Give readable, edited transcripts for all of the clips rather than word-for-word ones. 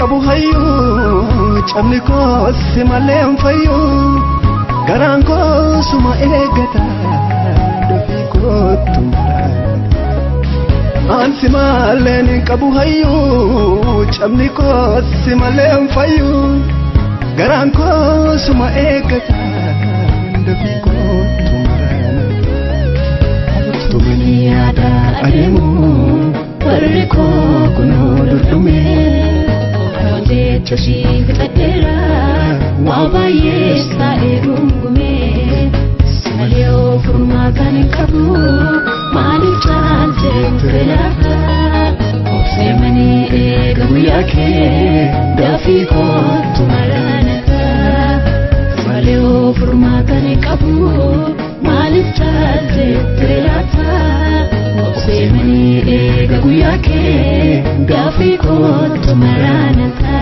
qabu hayyuu cabni koos si malee hin fayyuu garaan koosuma eeggata dafii kootu ansi malee qabu hayyuu cabni koos si malee hin fayyuu garaan koosuma eeggata dafii kootu tumani yaada adeemu warri koo kunoo durdume jecha si fixadheera waa baay'ee taa'ee gungume malee furmaata hin qabu maaliif caaltee ture laata obsee manii eega guyyaa kee dafii kootu maraanata malee furmaata hin qabu maaliif caaltee ture laata obsee manii eega guyyaa kee dafii kootu maraanata.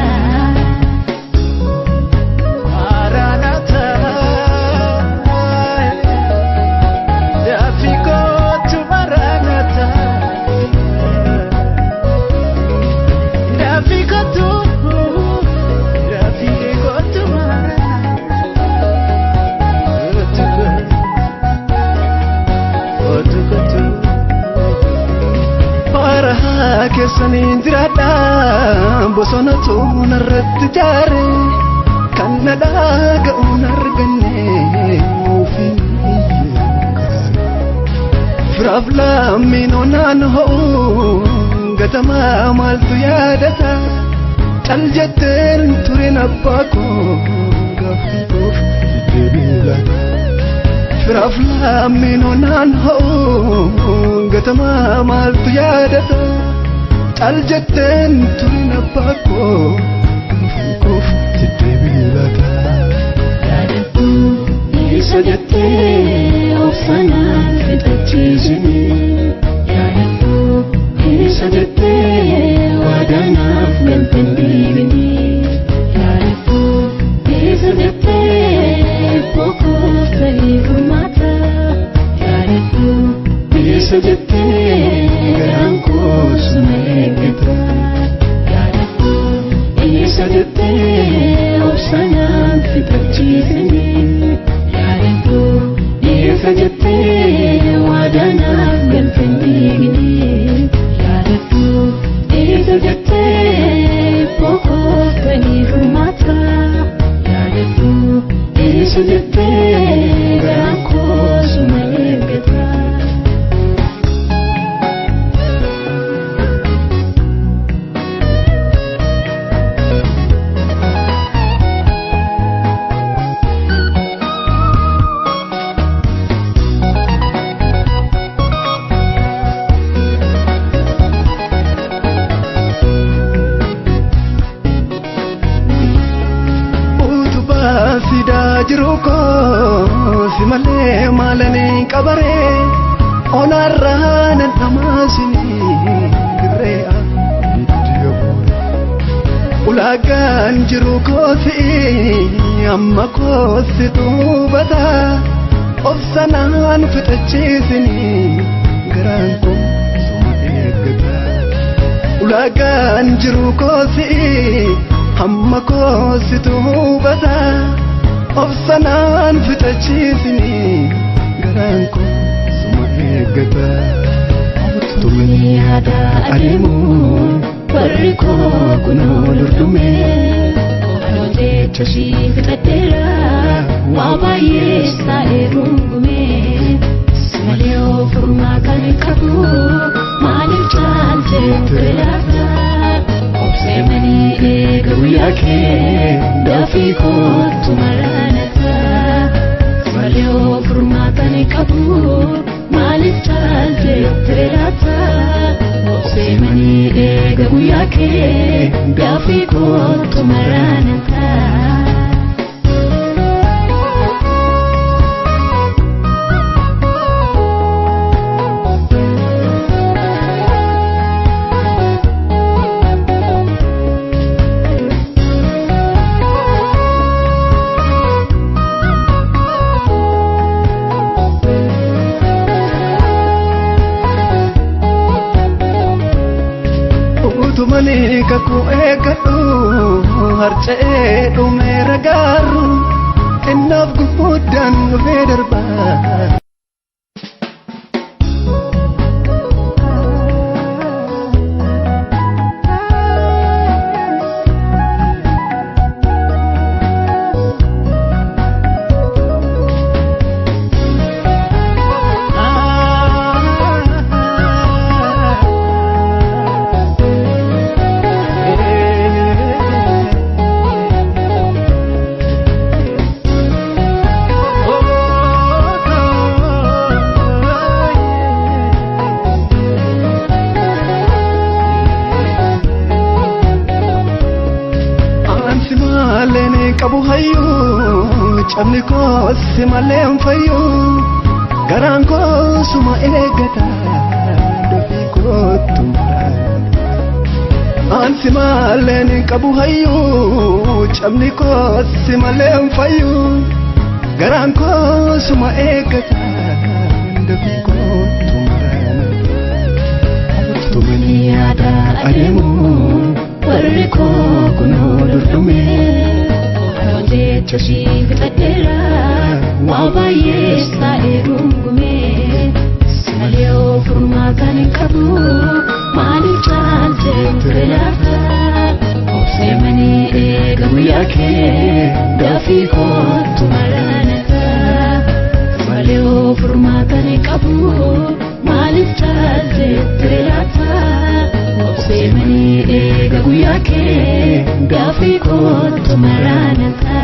Keessaniin jiraadha bosonatu narratti jaare kan na dhaga'uun arganne ofii firaaf lammiin onaan ho'u gatamaa maaltu yaadata cal jetteen tureen abbaa koo gaaffii koof deebii laata firaaf lammiin onaan ho'u gatamaa maaltu yaadata cal jetteen tureen abbaa koo gaaffii koof deebii laata. Yaadadhu isa jettee obsanaan fixachiisini yaadadhu isa jettee waadaanaaf galteen deebini yaadadhu isa jettee bokkoof ta'ee furmaata yaadadhu isa jettee garaan koosuma eeggata yaadadhu isa jettee obsanaan fixachiisini yaadadhu isa jettee waadaanaaf galteen deebini yaadadhu isa jettee bokkoof ta'ee furmaata yaadadhu isa jettee garaan koosuma eeggata. Sidaa jiru koo si malee maalanii qabaree onaarraa nan dhamaasini dirree itti buure ulaagaan jiru koo si amma koo si tuubata obsanaan fixachiisini garaan koo suma eeggata ulaagaan jiru koo si amma koo si tuubata obsanaan fixachiisini garaan koo suma eeggata. Tumani yaada adeemu warri koo kunoo durdume jecha si fixadheera waa baay'ee taa'ee gungume malee furmaata hin qabu maaliif caaltee ture laata obsee manii eega guyyaa kee dafii kootu maraanata malee furmaata hin qabu maaliif caaltee ture laata obsee manii eega guyyaa kee dafii kootu maraanata. Utuma Utuuni kakuu eeggadhu harca'ee dhumeera gaarru xinnaaf guddaan dhufee darbaa. Qabu hayyuu cabni koos si malee hin fayyuu garaan koosuma eeggata dafii kootu Ansi malee qabu hayyuu cabni koos si malee hin fayyuu garaan koosuma eeggata dafii kootu Tumani yaada adeemu warri koo kunoo durdume. Jecha fixadheera waa baay'ee taa'ee gungume malee furmaata hin qabu maaliif caaltee ture laata obsee manii eega guyyaa kee dafii kootu maraanata malee furmaata hin qabu maaliif caaltee ture laata obsee manii eega guyyaa kee dafii kootu maraanata.